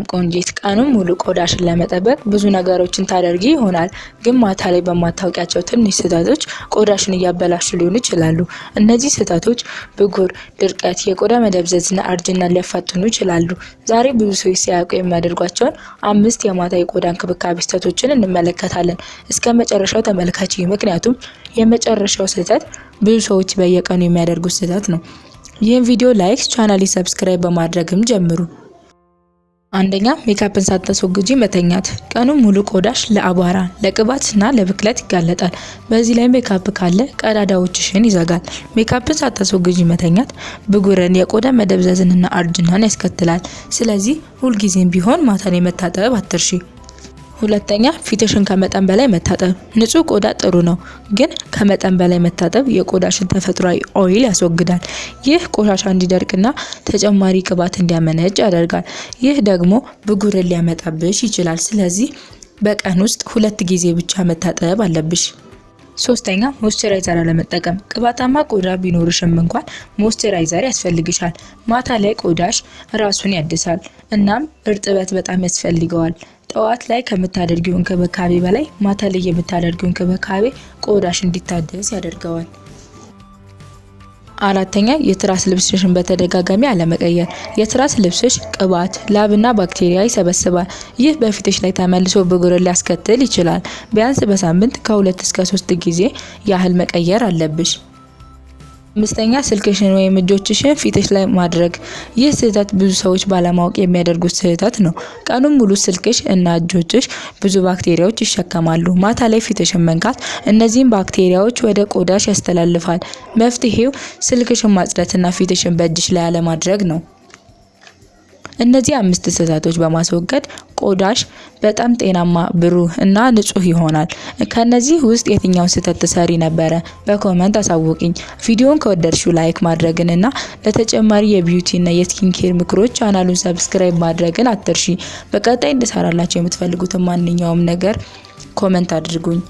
ቆንጂት፣ ቀኑን ሙሉ ቆዳሽን ለመጠበቅ ብዙ ነገሮችን ታደርጊ ይሆናል፣ ግን ማታ ላይ በማታውቂያቸው ትንሽ ስህተቶች ቆዳሽን እያበላሹ ሊሆኑ ይችላሉ። እነዚህ ስህተቶች ብጉር፣ ድርቀት፣ የቆዳ መደብዘዝና እርጅናን ሊያፋጥኑ ይችላሉ። ዛሬ ብዙ ሰዎች ሳያውቁ የሚያደርጓቸውን አምስት የማታ የቆዳ እንክብካቤ ስህተቶችን እንመለከታለን። እስከ መጨረሻው ተመልከቺ፣ ምክንያቱም የመጨረሻው ስህተት ብዙ ሰዎች በየቀኑ የሚያደርጉት ስህተት ነው። ይህን ቪዲዮ like፣ ቻናሌ subscribe በማድረግም ጀምሩ። አንደኛ፣ ሜካፕን ሳታስወግጂ መተኛት። ቀኑን ሙሉ ቆዳሽ ለአቧራ፣ ለቅባትና ለብክለት ይጋለጣል። በዚህ ላይ ሜካፕ ካለ ቀዳዳዎችሽን ይዘጋል። ሜካፕን ሳታስወግጂ መተኛት ብጉርን፣ የቆዳ መደብዘዝንና እርጅናን ያስከትላል። ስለዚህ ሁልጊዜም ቢሆን ማታ ላይ መታጠብ አትርሺ። ሁለተኛ፣ ፊትሽን ከመጠን በላይ መታጠብ። ንጹህ ቆዳ ጥሩ ነው፣ ግን ከመጠን በላይ መታጠብ የቆዳሽን ተፈጥሯዊ oil ያስወግዳል። ይህ ቆሻሻ እንዲደርቅና ተጨማሪ ቅባት እንዲያመነጭ ያደርጋል። ይህ ደግሞ ብጉርን ሊያመጣብሽ ይችላል። ስለዚህ በቀን ውስጥ ሁለት ጊዜ ብቻ መታጠብ አለብሽ። ሶስተኛ፣ moisturizer አለመጠቀም። ቅባታማ ቆዳ ቢኖርሽም እንኳን moisturizer ያስፈልግሻል። ማታ ላይ ቆዳሽ ራሱን ያድሳል፣ እናም እርጥበት በጣም ያስፈልገዋል። ጠዋት ላይ ከምታደርጊው እንክብካቤ በላይ ማታ ላይ የምታደርጊው እንክብካቤ ቆዳሽ እንዲታደስ ያደርገዋል። አራተኛ፣ የትራስ ልብስሽን በተደጋጋሚ አለመቀየር። የትራስ ልብስሽ ቅባት፣ ላብና ባክቴሪያ ይሰበስባል። ይህ በፊትሽ ላይ ተመልሶ ብጉርን ሊያስከትል ይችላል። ቢያንስ በሳምንት ከ2 እስከ 3 ጊዜ ያህል መቀየር አለብሽ። አምስተኛ፣ ስልክሽን ወይም እጆችሽን ፊትሽ ላይ ማድረግ። ይህ ስህተት ብዙ ሰዎች ባለማወቅ የሚያደርጉት ስህተት ነው። ቀኑን ሙሉ ስልክሽ እና እጆችሽ ብዙ ባክቴሪያዎች ይሸከማሉ። ማታ ላይ ፊትሽን መንካት እነዚህን ባክቴሪያዎች ወደ ቆዳሽ ያስተላልፋል። መፍትሄው ስልክሽን ማጽዳትና ፊትሽን በእጅሽ ላይ አለማድረግ ነው። እነዚህ አምስት ስህተቶች በማስወገድ ቆዳሽ በጣም ጤናማ፣ ብሩህ እና ንጹህ ይሆናል። ከነዚህ ውስጥ የትኛውን ስህተት ትሰሪ ነበረ? በ comment አሳውቂኝ። ቪዲዮን ከወደድሽው like ማድረግን እና ለተጨማሪ የ beauty እና የ skin care ምክሮች ቻናሉን subscribe ማድረግን አትርሺ። በቀጣይ እንድሰራላችሁ የምትፈልጉትን ማንኛውም ነገር comment አድርጉኝ።